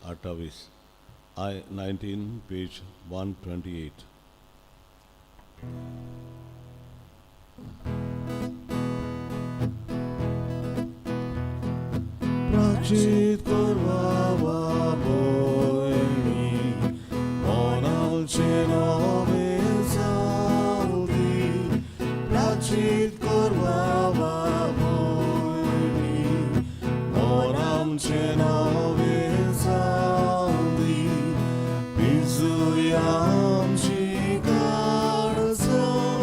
अठ्ठावीस. I 19, page 128. प्राचित करवा बोयनी मनालचे नवे जावदी. प्राचित करवा बोयनी मनालचे नवे जावदी. पिजुया आमची काळजां,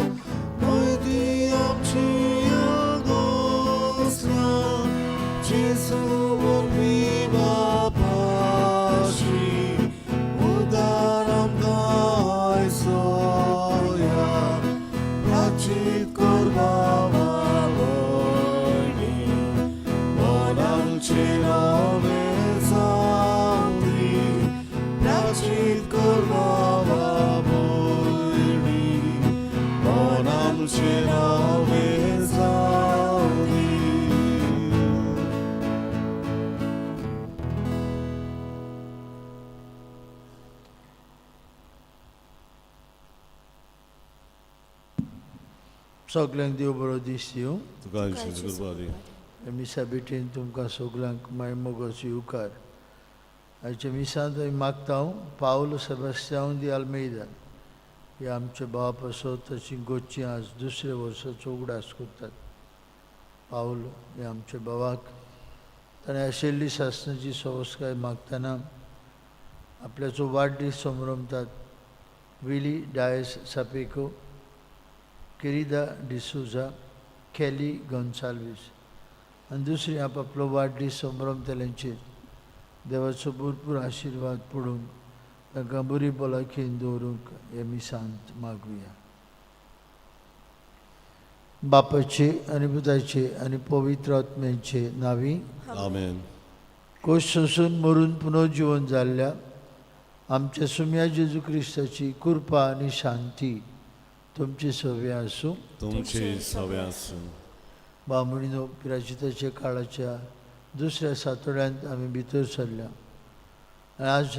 मोयदी आमची आगोसलां, जेजू वरवीं बापाशी उदार आमकां आयसोया. प्राचित कर बाबा भयणी, मनालचे नवें जावंदी. प्राचित कर बाबा भयणी, मनालचे नवें जावंदी. सगल्यांक देव बरो दीस दिवं. तुका जेजू कृपा दी. ह्या मिसा भेटेन तुमकां सगल्यांक माय मोगाचो येवकार. आयच्या मिसांत आमी मागता हांव पावल सेबास्त्यांव दी आल्मेदा हे आमच्या भावा पासत ताची गोची आज दुसऱ्या वर्साचो उगडास करतात. पावल हे आमच्या भावाक ताणें आशिल्ली सासणाची संस्कार मागतना आपल्याचो वाडदीस संभ्रमतात. विली डायस सापेको, किरिदा डिसोजा, केली गोन्साल्वीस आनी दुसरी आपापलो वाडदीस संभ्रमतल्यांचेर देवाचो भरपूर आशिर्वाद पडून तांकां बरी भलायकेन दवरूंक हे मिसांत मागुया. बापाचे आनी पुताचे आनी पवित्र आत्म्याचे नांवी. आमेन. कोश सोंसून मरून पुनर्जिवन जाल्ल्या आमच्या सुम्या जेजू क्रिस्ताची कृपा आनी शांती तुमची सव्या आसूं. तुमचे सवे आसूं. बामणीनो, पिराचिताच्या काळाच्या दुसऱ्या सातोड्यांत आमी भितर सरल्या आनी आज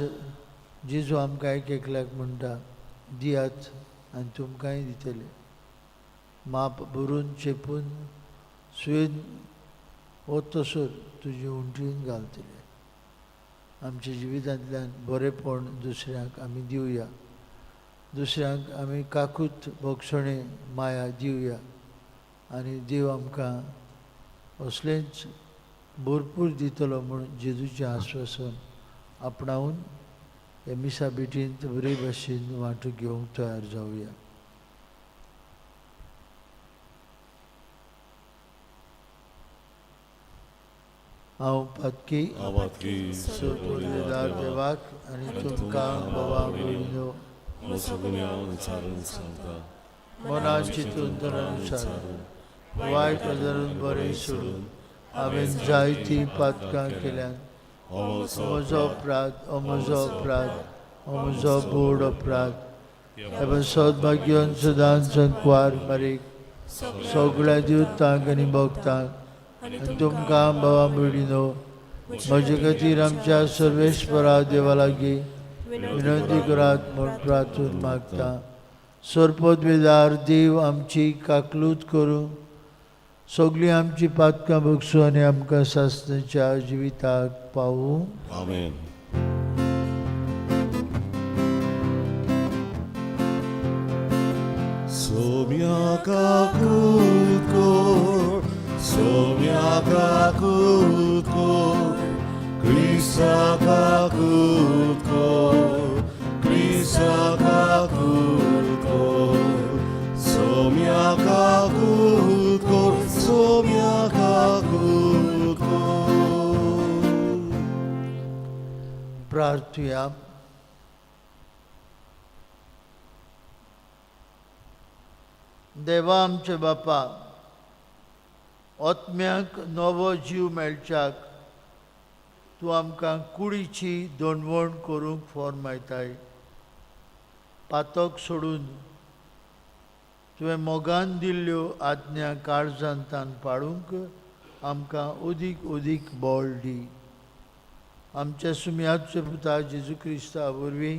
जेजू आमकां एक एकल्याक म्हणटा, दियात आनी तुमकांय दितले. माप भरून चेपून सुयेन वतसर तुजी उंटून घालतले. आमच्या जिवितांतल्यान बरेपण दुसऱ्यांक आमी दिवया, दुसऱ्यांक आमी काकूत भोगसणें माया दिवया आनी देव आमकां असलेंच भरपूर दितलो म्हूण जेजूचें आस्वासन आपणावन हे मिसा भेटींत बरे भाशेन वांटो घेवंक तयार जावया. हांव पातकी. आवाकी. सोददार देवाक आनी तुमकां बाबा भयणीनो, म्हजो गुन्यांव विचारून सांगता. मनान चिंतून तरानुसार वायट नदरून बरें सोडून हांवें जायतीं पातकां केल्यान. म्हजो अपराध, ओ म्हजो अपराध, ओ म्हजो बोड अपराध. हे सौभाग्यन सदांच संकवार मरीक, सगळ्या दिवतांक आनी भक्तांक आनी तुमकां बाबा भयणीनो, म्हजे खातीर आमच्या सर्वेस्परा देवा लागीं विनंती करात म्हूण प्रार्थून मागता. सरपदवेदार देव आमची काकलूत करूं, सगळीं आमची पातकां भोगसूं आनी आमकां सासणाच्या जिविताक पावूं. आमेन. सोम्या काकूत कोर, सोम्या काकूत कोर, क्रिस्ता काकूत कोर, क्रिस्ता काकूत कोर, सोम्या काकूत कोर, सोम्या काकूत कोर. प्रार्थुया. देवा आमचे बापा, आत्म्याक नवो जीव मेळच्याक तूं आमकां कुडीची दणवण करूंक फॉर्मायताय. पातक सोडून तुवें मोगान दिल्ल्यो आज्ञा काळजांतान पाळूंक आमकां अदीक अदीक बळ दी. आमच्या सुम्याचे पुता जेजू क्रिस्ता वरवीं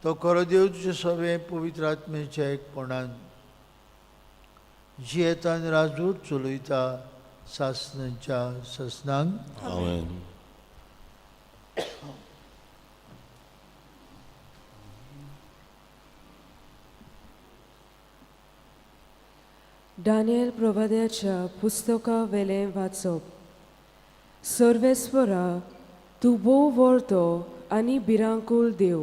तो खरो देव तुजे सगळें पवित्र आत्म्याच्या एकपणान जियेता आनी राजवट चलयता सासनाच्या सासनांक. आमेन. दानियल प्रवाद्याच्या पुस्तका वेलें वाचप. सर्वेस्वरा, तूं भोव व्हडलो आनी भिरांकूळ देव,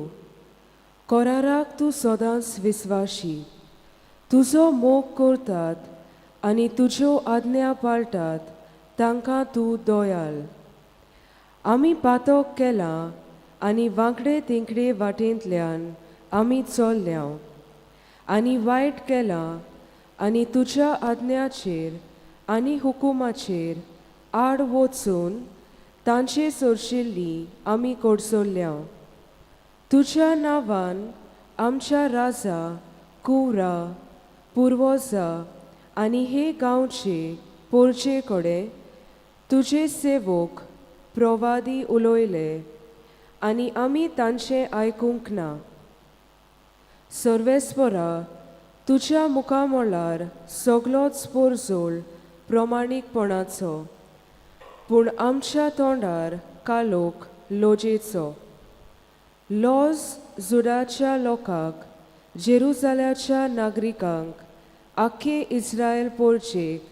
कराराक तूं सदांच विस्वाशी. तुजो मोग करतात आनी तुज्यो आज्ञा पाळटात तांकां तूं दयाल. आमी पातक केलां आनी वांकडे तिंकडे वाटेंतल्यान आमी चल्ल्या आनी वायट केलां आनी तुज्या आज्ञाचेर आनी हुकुमाचेर आड वचून तांचे सरशिल्ली आमी कडसरल्या. तुज्या नांवान आमच्या राजा, कुंवरा, पुर्वजा आनी हे गांवचे पोरचे कडेन तुजे सेवक प्रवादी उलयले आनी आमी तांचें आयकूंक ना. सर्वेस्परा, तुज्या मुखामळार सगलोच पोरजोळ प्रमाणीकपणाचो, पूण आमच्या तोंडार कालोख लजेचो. लॉज जुडाच्या लोकांक, जेरुजाल्याच्या नागरिकांक, आख्खे इस्रायल पोरचेक,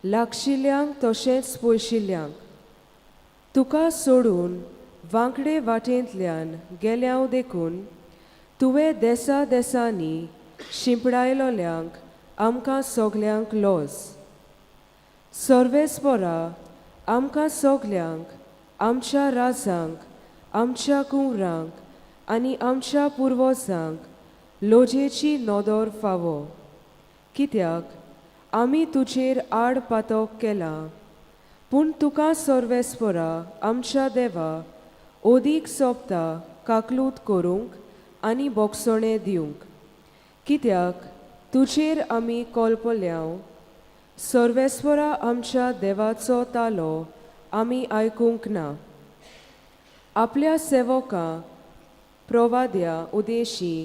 लागशिल्ल्यांक तशेंच पयशिल्ल्यांक. तुका सोडून वांकडे वाटेंतल्यान गेल्याव देखून तुवें देसा देसांनी शिंपडायलोल्यांक आमकां सगल्यांक लॉज. सर्वेस्परा, आमकां सगल्यांक, आमच्या राजांक, आमच्या कुंवरांक आनी आमच्या पुर्वजांक लजेची नदर फावो, कित्याक आमी तुजेर आड पातक केलां. पूण तुका सर्वेस्परा आमच्या देवा ओदीक सोबता काकलूत करूंक आनी बोगसणें दिवंक, कित्याक तुजेर आमी कोलपल्यांव. सर्वेस्वरा आमच्या देवाचो तालो आमी आयकूंक ना. आपल्या सेवकां प्रवाद्या उदेशी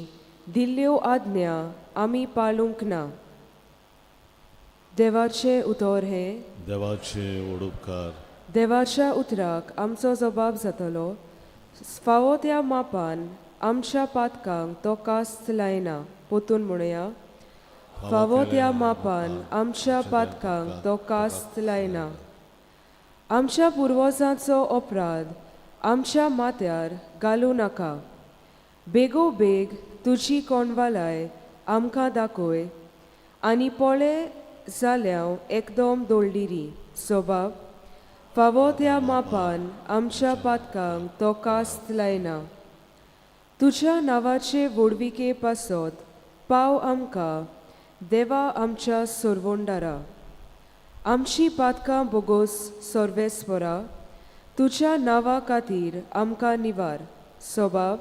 दिल्ल्यो आज्ञा आमी पाळूंक ना. देवाचें उतर हें. देवाचे वडुपकार. देवाच्या उतराक आमचो जबाब जातलो. फावो त्या मापान आमच्या पातकांक तो कास्त लायना. पोतून म्हणया, फावो त्या मापान आमच्या पातकांक तो कास्त लायना. आमच्या पुर्वजांचो अपराध आमच्या माथ्यार घालूं नाका. बेगोबेग तुजी कोणवालाय आमकां दाखय आनी पळे जाल्याव एकदम दोळडिरी. सोबाब फावो त्या मापान आमच्या पातकांक तो कास्त लायना. तुज्या नांवाचे व्हडविके पासत पाव आमकां देवा आमच्या सोरवंडारा. आमची पातकां बोगोस सर्वेस्परा, तुज्या नांवा खातीर आमकां निवार. सोबाब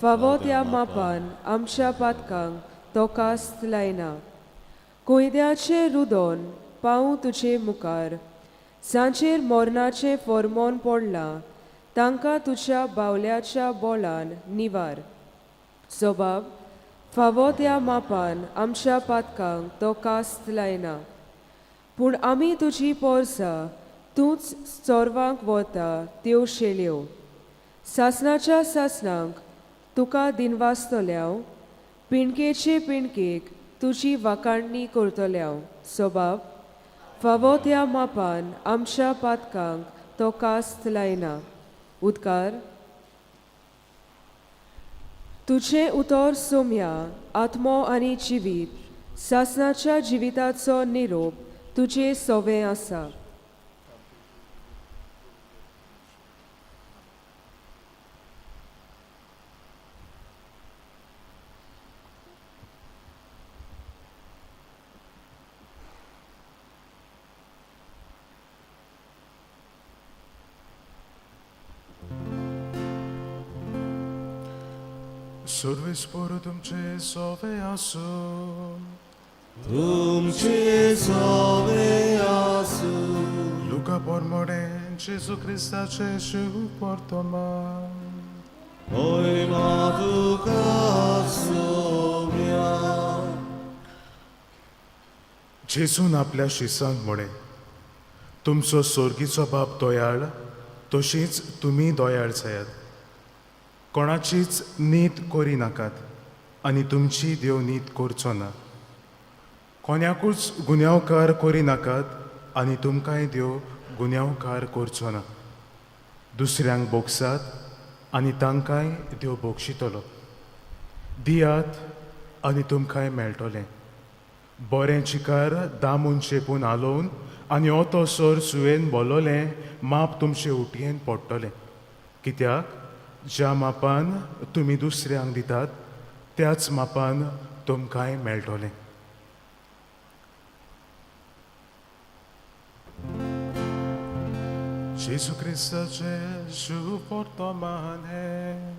फावो त्या मापान आमच्या पातकांक तो कास्त लायना. कोयद्याचें रुदोन पावूं तुजे मुखार, जांचेर मरणाचें फॉर्मोन पडलां तांकां तुज्या बावल्याच्या बोलान निवार. सोबाब फावो त्या मापान आमच्या पातकांक तो कास्त लायना. पूण आमी तुजी पोरसां तूंच चोरवांक वता त्यो शेळ्यो. सासणाच्या सासणांक तुका दिनवासतल्यांव, पिणकेचे पिणकेक तुजी वाखाणणी करतल्यांव. सोबाब फावो त्या मापान आमच्या पातकांक तो कास्त लायना. उदकार. तुजें उतर सोम्या आत्मो आनी जिवीत, सासणाच्या जिविताचो निरोप तुजे सोवें आसा. सर्वेस्पर तुमचे सोवे आसूं. तुमचे सोवे आसूं. लुका पोरमोडे जेजू क्रिस्ताचे शुभ वर्तमान. होय तुका सोम्या. जेजून आपल्या शिसांक म्हळें, तुमचो सोर्गीचो बाप दोयाळ तशीच तुमी दोयाळ जायात. कोणाचीच नीत करिनाकात आनी तुमची देव नीत करचो ना. कोणाकूच गुन्यांवकार करिनाकात आनी तुमकांय देव गुन्यांवकार करचो ना. दुसऱ्यांक भोगसात आनी तांकांय देव भोगशितलो. दियात आनी तुमकांय मेळटलें. बरें चिकार दामून चेपून हालोवन आनी ओतो सर सुयेन बोलोलें माप तुमचे उटयेन पडटलें. कित्याक ज्या मापान तुमी दुसऱ्यांक दितात त्याच मापान तुमकांय मेळटलें. जेजू क्रिस्ताचे शुभ वर्तमान हें.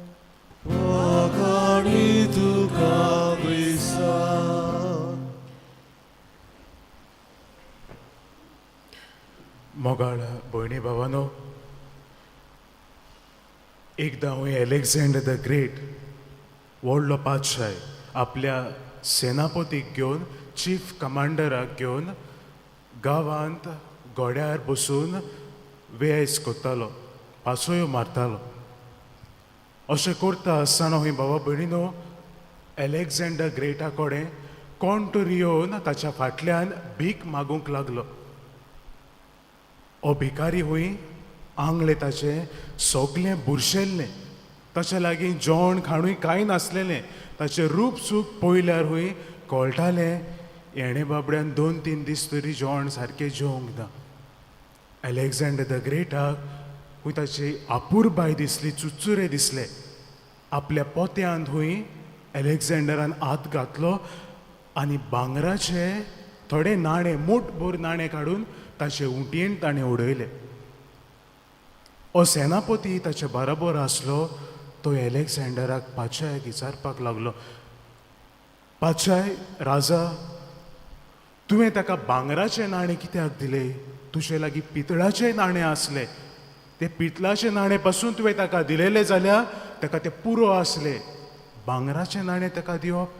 वाखाणी तुका क्रिस्ता. मोगाळ भयणी भावानो, एकदां हूंय एलेक्झांडर the great व्हडलो पातशाय आपल्या सेनापतीक घेवन, चीफ कमांडराक घेवन गांवांत घोड्यार बसून वेस करतालो, पासयो मारतालो. अशें करता आसतना हूंय बाबा भयणीनो, एलेक्झांडर ग्रेटा कडेन कोण तरी येवन ताच्या फाटल्यान भीक मागूंक लागलो. हो भिकारी हूंय आंगले ताचें सगलें बुरशेल्लें, ताच्या लागीं जेवण खाणूय कांय नासलेलें. ताचें रूप सूप पळयल्यार हूंय कळटालें हेणें बाबड्यान 2-3 दीस तरी जेवण सारकें जेवंक ना. एलेक्झांडर the ग्रेटाक हूंय ताची आपुरबाय दिसली, चुरचुरे दिसले. आपल्या पोत्यांत हूंय एलेक्झांडरान हात घातलो आनी भांगराचे थोडे नाणे, मूठभर नाणे काडून ताचे उंटयेन ताणें उडयले. हो सेनापती ताचे बराबर आसलो तो एलेक्झांडराक पातशायाक विचारपाक लागलो, पातशाय राजा, तुवें ताका भांगराचें नाणें कित्याक दिलें? तुजे लागीं पितळाचें नाणें आसलें, तें पितळाचें नाणें पासून तुवें ताका दिलेलें जाल्यार ताका तें पुरो आसलें, भांगराचें नाणें ताका दिवप?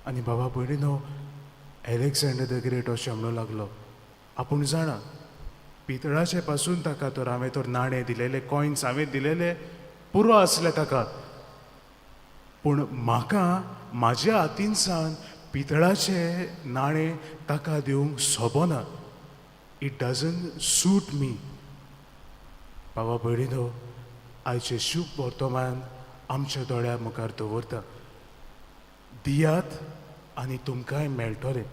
आनी बाबा भयणीनो, एलेक्झांडर the great अशें म्हणूंक लागलो, आपूण जाणा पितळाचे पासून ताका तर हांवें तर नाणें दिलेलें, कॉयन्स हांवें दिलेले पुरो आसले ताका, पूण म्हाका म्हाज्या हातीनसान पितळाचें नाणें ताका दिवंक सोबना. It doesn't suit me. बाबा भयणीनो, आयचें शुभ वर्तमान आमच्या दोळ्या मुखार दवरता, दियात आनी तुमकांय मेळटलें.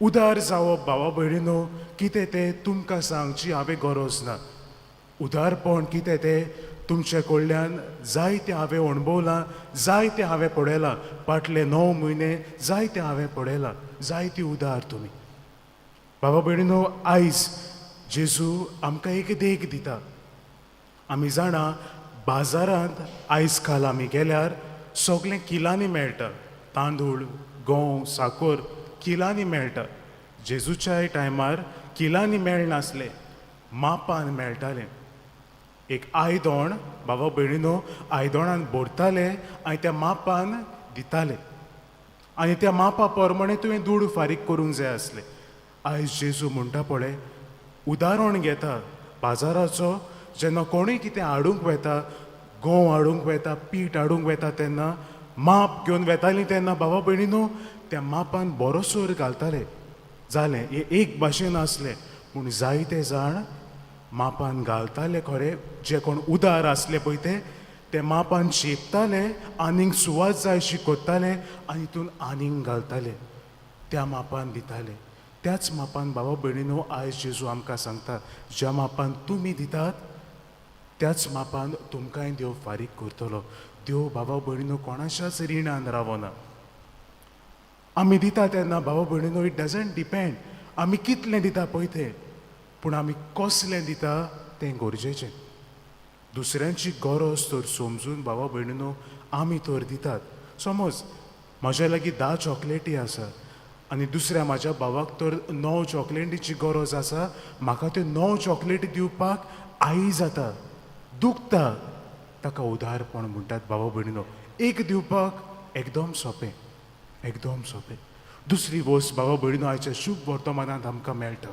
उदार जावप बाबा भयणीनो कितें तें तुमकां सांगची हांवें गरज ना. उदारपण कितें तें तुमचे कडल्यान जायतें हांवें अणभवलां, जायतें हांवें पळयलां. फाटले 9 म्हयने जायतें हांवें पळयलां, जायती उदार तुमी. बाबा भयणीनो, आयज जेजू आमकां एक देख दिता. आमी जाणा बाजारांत आयज काल आमी गेल्यार सगळें किलांनी मेळटा, तांदूळ, गंव, साकर किलांनी मेळटा. जेजूच्याय टायमार किलांनी मेळनासलें, मापान मेळटालें. एक आयदण बाबा भयणीनो आयदणान भरताले आनी त्या मापान दिताले आनी त्या मापा प्रमाणे तुवें दुडू फारीक करूंक जाय आसले. आयज जेजू म्हणटा पळय, उदाहरण घेता बाजाराचो, जेन्ना कोणूय कितें हाडूंक वेता, गंव हाडूंक वेता, पीठ हाडूंक वेता, तेन्ना माप घेवन वेतालीं तेन्ना बाबा भयणीनो त्या मापान बरोसर घालताले. जालें हें एक भाशेन आसलें, पूण जायते जाण मापान घालताले खरें, जे कोण उदार आसले पळय ते मापान चेपताले, आनीक सुवात जाय अशी कोत्ताले आनी तितून आनीक घालताले, त्या मापान दिताले. त्याच मापान बाबा भयणीनो आयज जेजू आमकां सांगता, ज्या मापान तुमी दितात त्याच मापान तुमकांय देव फारीक करतलो. देव बाबा भयणीनो कोणाच्याच रिणान रावना. आमी दिता तेन्ना बाबा भयणीनो it doesn't depend आमी कितलें दिता पळय तें, पूण आमी कसलें दिता तें गरजेचें. दुसऱ्यांची गरज तर समजून बाबा भयणीनो आमी तर दितात. समज म्हज्या लागीं 10 चॉकलेटी आसा आनी दुसऱ्या म्हाज्या भावाक तर 9 चॉकलेटीची गरज आसा, म्हाका त्यो 9 चॉकलेटी दिवपाक आई जाता, दुखता, ताका उदारपण म्हणटात बाबा भयणीनो. एक दिवपाक एकदम सोंपें, एकदम सोंपें. दुसरी वस्त बाबा भयणीनो आयच्या शुभ वर्तमानांत आमकां मेळटा,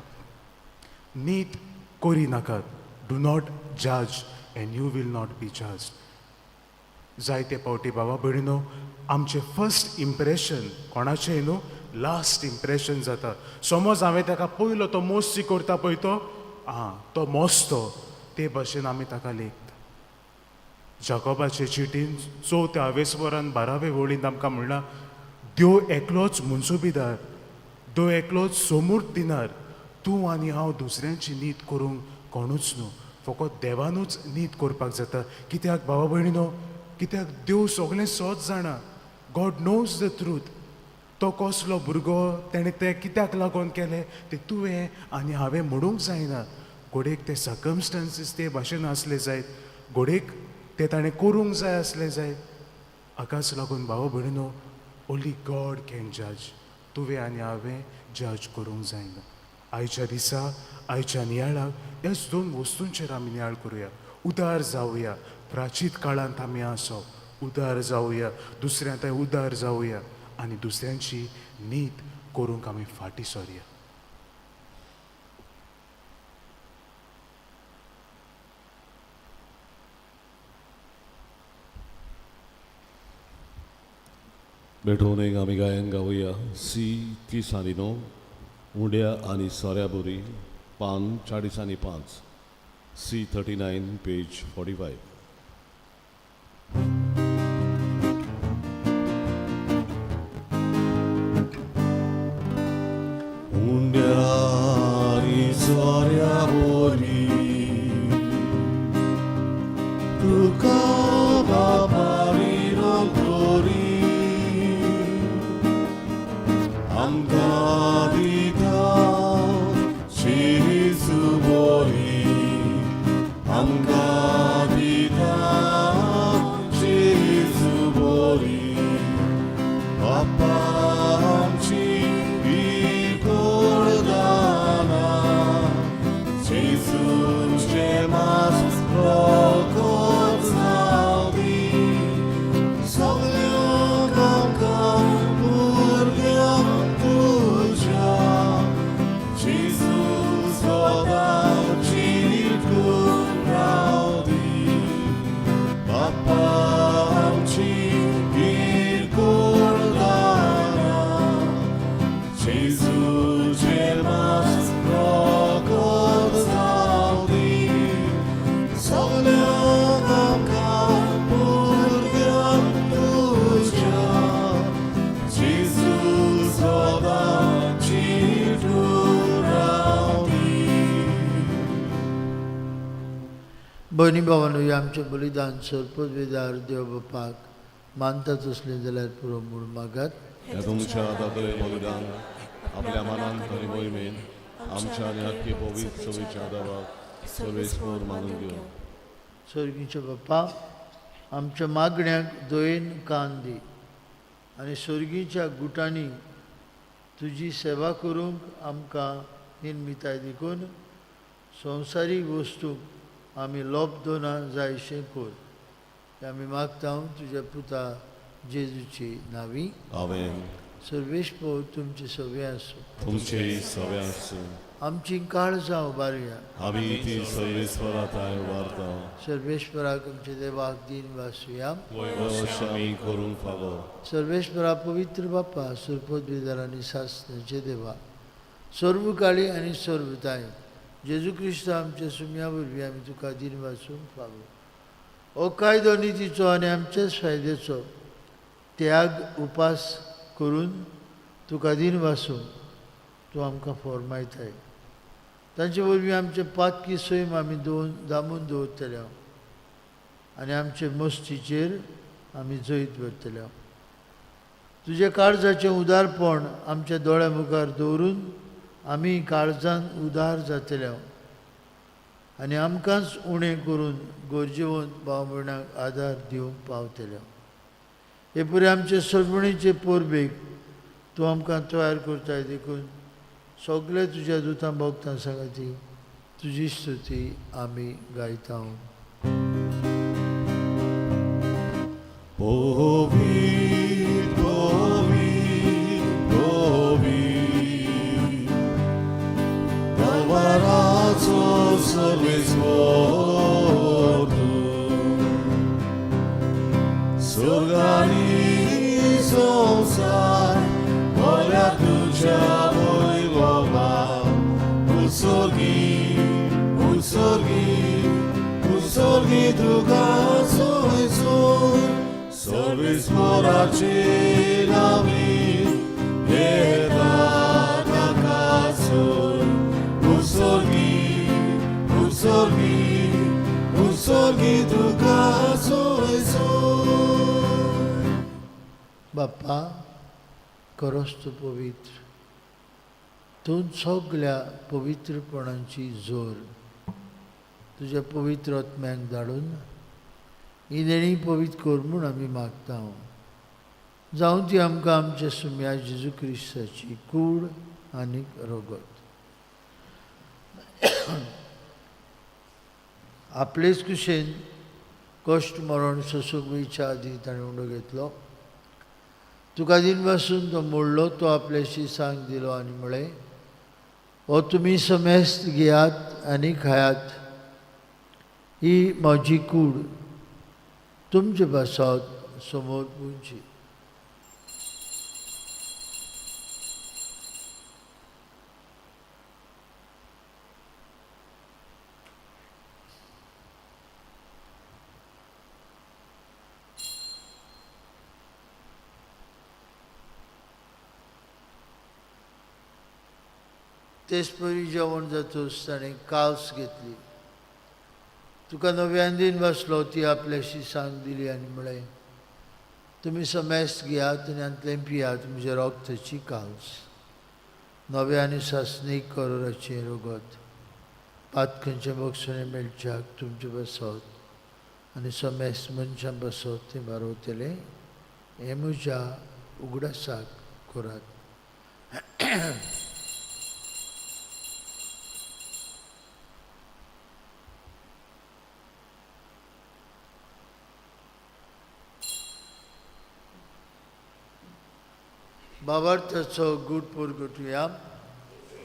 नीत करी नाकात, do not जज and you will not be जज. जायते फावटी बाबा भयणीनो आमचें फर्स्ट इम्प्रेशन कोणाचें न्हू लास्ट इम्प्रेशन जाता. समज हांवें ताका पयलो तो मोस्ती करता पळय तो आं तो मोस्तो, ते भशेन आमी ताका लेखता. जाकोबाचे चिटीन 4 आवेस्वरान 12 वळींत आमकां म्हणलां, देव एकलोच मुनसुबीदार, देव एकलोच सोमूर्त दिनार, तूं आनी हांव दुसऱ्यांची नीत करूंक कोणूच न्हू, फकत देवानूच नीत करपाक जाता. कित्याक बाबा भयणीनो, कित्याक देव सगळें सोच जाणा, गॉड नोज the truth. तो कसलो भुरगो, तेणें तें कित्याक लागून केलें तें तुवें आनी हांवें म्हणूंक जायना. घोडेक ते सर्कमस्टांसीस ते भाशेन आसले जायत, घोडेक ते ताणें करूंक जाय आसलें जायत. हाकाच लागून भाव भयणीनो ओन्ली गॉड can जज, तुवें आनी हांवें जज करूंक जायना. आयच्या दिसा, आयच्या नियाळाक ह्याच 2 वस्तूंचेर आमी नियाळ करुया. उदार जावया, प्राचीत काळांत आमी आसो, उदार जावया, दुसऱ्या थंय उदार जावया आनी दुसऱ्यांची नीत करूंक आमी फाटीं सरया. भेटोवन एक आमी गायन गावया सी 30 आनी 9, उंड्या आनी सोऱ्या बोरी, पान 40 आनी 5, सी 39 पेज 45. उंड्या आनी सोऱ्या बोरी तुका बाबा विनोद आमकां दिता जेजू बोरी, आमकां दिता जेजू बोरी, बापा आमची इकोरदाना, जेजूचें मास रोकोच जावं सगळ्यांक आमकां भुरग्यांक तुज्या, जेजू सदां चिटून रावं दी, बापा आमची किरकोळ दानां, जेजूचें मास रोकोच जावं दी, सगळ्यांक आमकां भुरग्यांक तुज्या, जेजू सदां चिटून रावं दी. भयणी भावांनो, हें आमचें बलिदान सर्पवेदार देव बापाक मानता तसलें जाल्यार पुरो म्हूण मागात. ह्या तुमच्या हातांतलें बलिदान आपल्या मनान आनी मोहिमेन आमच्या आनी आख्खे पवित्र सभेच्या देवाक सर्वेस्पोर मानून घेवं. सर्गीच्या बापा, आमच्या मागण्याक दयेन कान दी आनी सर्गीच्या गुटांनी तुजी सेवा करूंक आमकां निर्मिताय देखून संवसारीक वस्तूंक आमी लोप दोना जायशें कर. हें आमी मागता तुज्या पुता जेजूची नावी. आमेन. सर्वेस्पोर तुमचे सगळे आसूं. तुमचे सगळे आसूं. आमची काळजां उबारुया. आमी ती सर्वेस्परा थांय उबारता. सर्वेस्पराक आमच्या देवाक दीन वासुया. अशें आमी करूंक फावो. सर्वेस्परा पवित्र बापा, सुरपदविदार आनी सासणाचे देवा, सर्वकाळी आनी सर्वताय जेजू क्रिस्त आमच्या सुम्या वरवीं आमी तुका दीन वासूंक फावो. हो कायदो नितीचो आनी आमच्याच फायद्याचो त्याग उपास करून तुका दीन वासूंक तूं आमकां फॉर्मायताय. तांचे वरवीं आमचे पातकी सैम आमी दामून दवरतले आनी आमचे मस्तीचेर आमी जैत व्हरतले. तुज्या काळजाचें उदारपण आमच्या दोळ्या मुखार दवरून आमी काळजान उदार जातले आनी आमकांच उणें करून गरजेवंत भाव भयणांक आदार दिवंक पावतले. हे पुरे आमचे सर्वणीचे परबेक तूं आमकां तयार करताय देखून सगळे तुज्या दुतां भोगतां सांगाती तुजी स्तुती आमी गायता. पवित्र पवित्र पवित्र दवाराचो सर्वेस्पर तूं. स्वर्गानी संवसार भरल्या तुज्या वैभवान. उत्सर्गी उत्सर्गी उत्सर्गी तुका सोयसून सर्वेस्पराचे नामी येता ताकासून. उत्सर्गी उत्सर्गी उत्सर्गी तुका सोयसून. बाप्पा खरोच तूं पवित्र, तूं सगल्या पवित्रपणाची जोर. तुज्या पवित्र आत्म्याक धाडून ही देणी पवित्र कर म्हूण आमी मागता. जावं ती आमकां आमच्या सुम्या जेजू क्रिस्ताची कूड आनी रगत. आपलेच कुशेन कश्ट मरण सोसूंक वयच्या आदीं ताणें उंडो घेतलो. तुका दिनवासून तो मोडलो, तो आपल्याशी सांग दिलो आनी म्हळें, हो तुमी समेस्त घेयात आनी खायात, ही म्हजी कूड तुमचे पासत समोर पुंची. तेच परी जेवण जातूच ताणें काल्स घेतली. तुका नव्यान दिन बसलो, ती आपल्याशी सांग दिली आनी म्हळें, तुमी समेस्त घेयात आनी हांतलें पियात, म्हज्या रगताची काल्स, नव्या आनी सासणीक करोराचें रगत, पातखंचे बक्षणें मेळच्याक तुमचे बसत आनी समेस्त मनशां बसत तें बारवतलें, हें म्हज्या उगडासाक करात. बाबार्थाचो गूट पुरगुटया.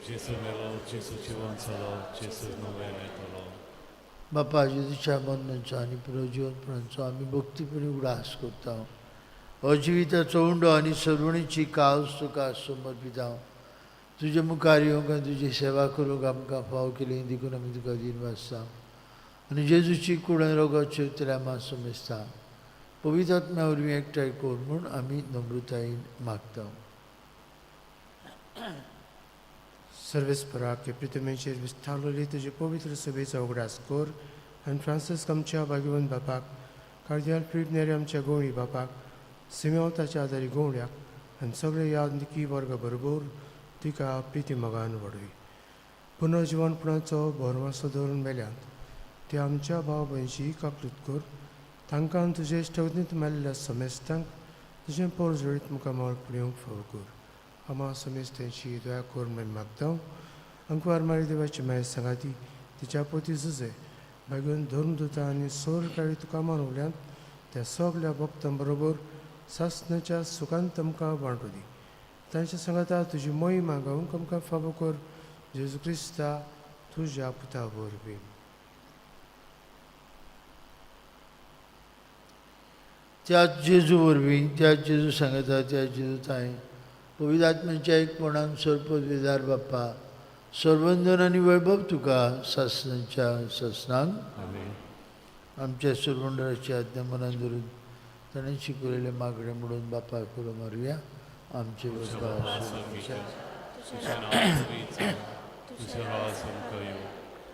जेजू मेलो, जेजू जिवन जालो, जेजू नव्यान येतलो. बापा जेजूच्या मरणाचो आनी पुनर्जिवनपणाचो आमी भक्तीपणी उगडास करता. हो जिविताचो उंडो आनी सर्वणीची कावस तुका समर्पिता. तुजे मुखार येवंक आनी तुजी सेवा करूंक आमकां फाव केली देखून आमी तुका दिनवासता आनी जेजूची कूड आनी रगत चिंतल्या आमी समजता. पवित्र आत्म्या वरवीं एकठांय कर म्हूण आमी नम्रतायेन मागता. सर्वेस्पराक हे पृथ्वीचेर विस्तारलेली तुजे पवित्र सभेचो उगडास कर आनी फ्रांसिस्क आमच्या भाग्यवंत बापाक, कार्दिनाल फिलीप नेरी आमच्या गवळी बापाक, सिमेंव ताच्या आदारी गवळ्याक आनी सगळे यादनिकी वर्ग बरोबर तिका प्रिती मोगान वाडय. पुनर्जिवनपणाचो भरवंसो दवरून मेल्यांत ते आमच्या भाव भयणीची काकलूत कर. तांकां तुजे इश्टागतींत मेल्ल्या समेस्तांक तुजें पोरजोळीत मुखामळ पळोवंक फावो कर. आमा समेस्तांची दया कर म्हूण मागता. अंकवार मारी देवाची माय सांगाती तिच्या पोती जुजे भाग्योन धर्मदुता आनी सोर काळी तुका मानवल्यांत त्या सगल्या भक्तां बरोबर सासणाच्या सुखान तुमकां वांटू दी. तांच्या सांगाता तुजी मोहिमा गावंक आमकां फावो कर. जेजू क्रिस्ता तुज्या पुता वरवीं. त्या जेजू वरवीं, त्या जेजू सांगता, त्या जेजू ताई पवित्र आत्म्याच्या एकपणान सर्वपदवीदार बाप्पा सर्वंदन आनी वैभव तुका सासणाच्या सासणांक. आमेन. आमच्या सुरवंडराची आज्ञा मनान धरून ताणें शिकवलेलें मागणें म्हणून बापाक उलो मारुया. आमचे बापा तुजें नांव पवित्र जावं, तुजें राज आमकां येवं,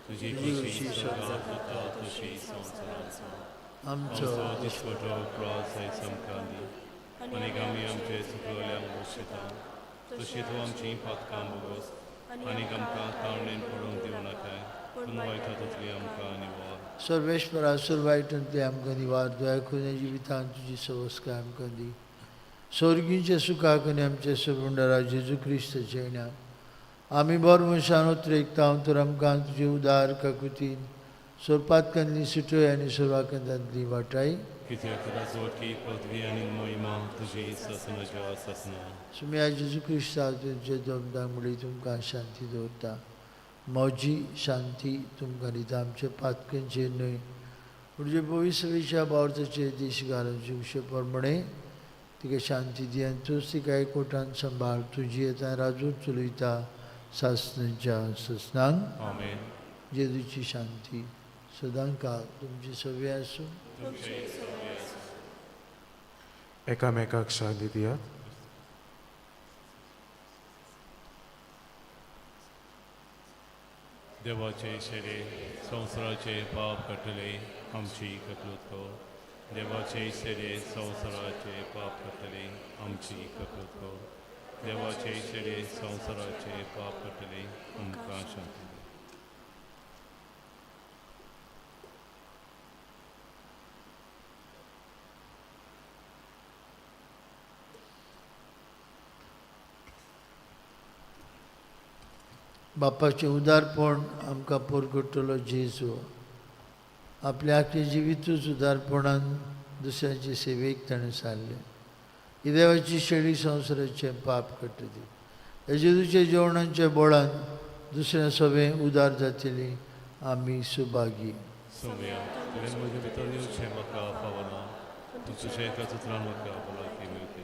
तुजी खुशी स्वर्गांत जाता तशी संवसारांत जावं. आमचो आमचो दिसवडो उपरास आयज आमकां दी आनी आमी आमचे चुकलेल्यांक बसयता तशी तूं आमची पातकां बोगस आनी आमकां ताळणेन पडूंक दिवं नाकाय, पूण वायटा तसली आमकां निवार. सर्वेश्वरा, सर्वायटांतले आमकां निवार. दया करून जिवितांत तुजी सवस्काय आमकां दी. सोर्गींच्या सुखाक आनी आमच्या सोबंडारा जेजू क्रिस्ताच्या येण्याक आमी बरो मनशान उतरेकता तर आमकां तुजे उदार काकुतीन सोरपातकांतली सुटय आनी सोरवाकांतांतली वाटाय. कित्याक राजवटी पदवी आनी महिमा तुजी सासनाच्या सासना. सुम्या जेजू क्रिस्ता तुमचे दोमदां मुळी तुमकां शांती दवरता. म्हजी शांती तुमकां दिता. आमचे पातकांचेर न्हय पूण जे भविश्याच्या बावताचेर दीस घालून जिवचे प्रमाणे तिका शांती दी आनी तूंच तिका एकवटान सांबाळ. तुजी येता राजू चलयता सासनाच्या ससनांक. आमेन. जेजूची शांती सदांकाळ तुमची सगळी आसूं. एकामेकाक शांती दियात. देवाचे शेरे संवसाराचे पाप काडटले आमची ककलूत कर. देवाचे शेरे संवसाराचे पाप काडटले आमची ककलूत कर. देवाचे शेरे संवसाराचे पाप काडटले आमकां शांती दी. बापाचें उदारपण आमकां परगटलो जेजू आपल्या आख्खें जिवितूच उदारपणान दुसऱ्यांचे सेवेक ताणें सारलें. ही देवाची शेळी संवसाराचें पाप काडटली. हे जेजूच्या जेवणाच्या बोळान दुसऱ्या सगळें उदार जातली. आमी सुभागी. सोम्या, तुवें म्हजे भितर येवचें म्हाका फावना, पूण तुज्या एका उतरान म्हाका भलायकी मेळटली.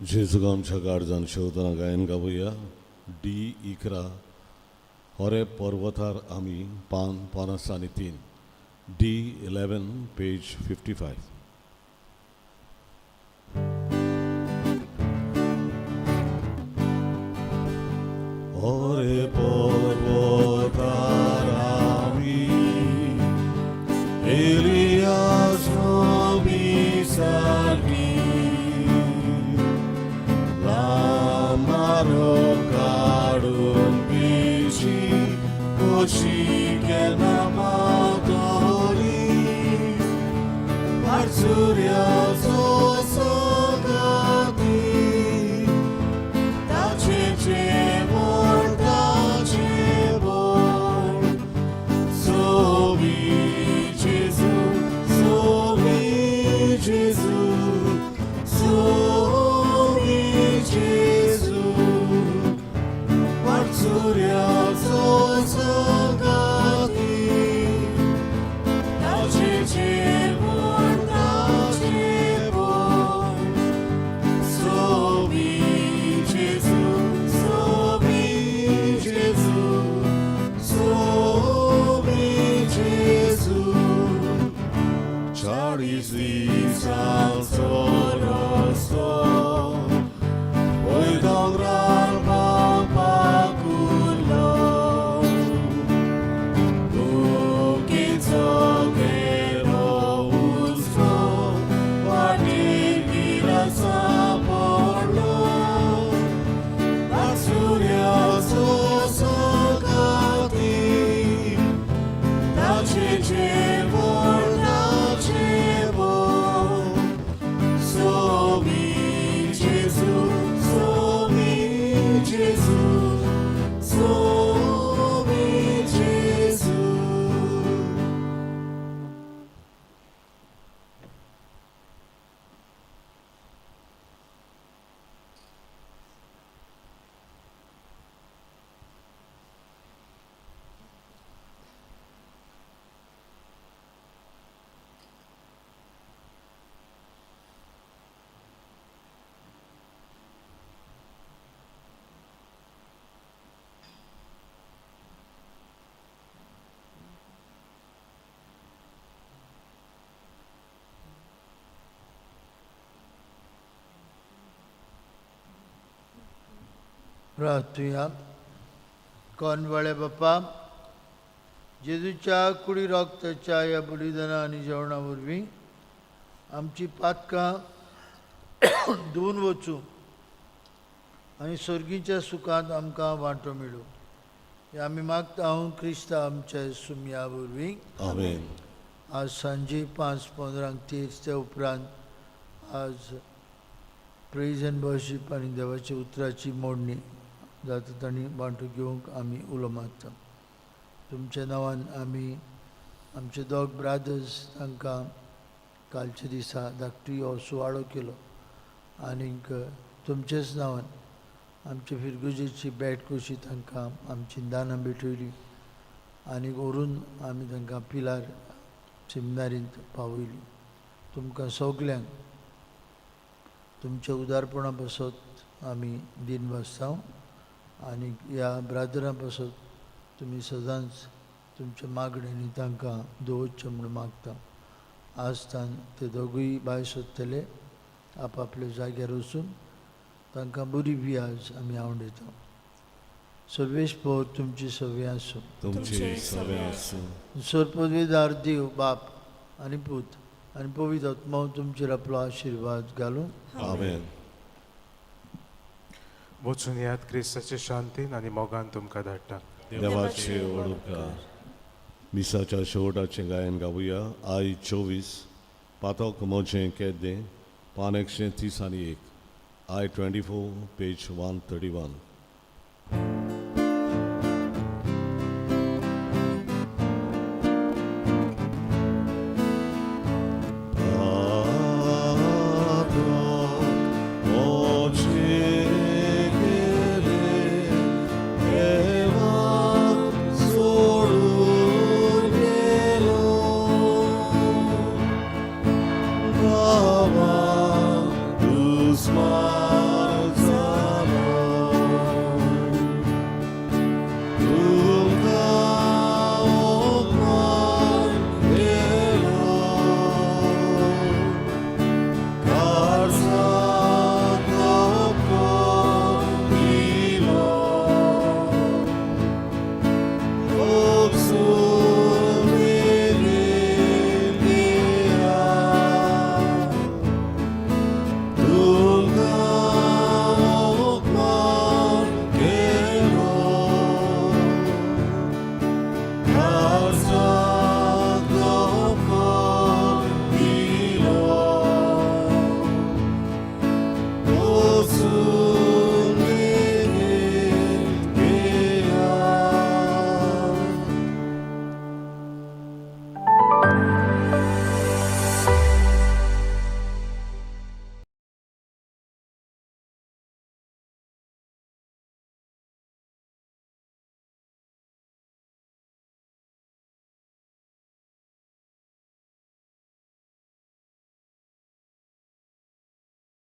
जेजूक आमच्या काळजान शेवतना गायन गावया. डी 11 होरे पर्वतार आमी पान 5 आनी 3. डी 11 पेज 55. होरे पर्वतार आमी एलियास नबी सारकी काडून पिशी कोशी केन्ना पावतली सुर्याचो संगती ताचें जेवण ताचें प्रार्थुया. कोनवाळे बापा, जेजूच्या कुडी रक्ताच्या ह्या बलिदाना आनी जेवणा वरवीं आमची पातकां धुवून वचूं आनी सर्गीच्या सुखांत आमकां वांटो मेळूं, हें आमी मागता हांव क्रिस्ता आमच्या सुमया वरवीं. आमेन. आज सांजे 5:15 तीर्थ, त्या उपरांत आज प्रेज एंड वर्शीप आनी देवाच्या उतराची मोडणी जाता, तांणी वांटो घेवंक आमी उलो मारता. तुमच्या नांवान आमी आमचे दोग ब्रादर्स, तांकां कालच्या दिसा धाकटी हो सुवाळो केलो आनीक तुमचेच नांवान आमचे फिरगुजेची भेट कशी तांकां आमची दानां भेटयली आनी व्हरून आमी तांकां पिलार सिमनारींत पावयली. तुमकां सगल्यांक तुमच्या उदारपणा पासत आमी दीन वाचता आनी ह्या ब्रादरां पासत तुमी सदांच तुमच्या मागण्यांनी तांकां दवरचें म्हूण मागता. आज तान ते दोगूय भायर सोदतले आपआपल्या जाग्यार वचून. तांकां बरी बियाज आमी आवडयता. सर्वेस्पर तुमची सवी आसूं. तुमचे सगळे आसूं. सरपदवीदार देव बाप आनी पूत आनी पवित्र आत्मो तुमचेर आपलो आशिर्वाद घालूं. आमेन. वचून यात, क्रिस्ताचे शांतीन आनी मोगान तुमकां धाडटा. देवाचे व्हड उपकार. मिसाच्या शेवटाचें गायन गावया. I 24, पातक म्हजें केद्दें, पान 131, I 24, page 131.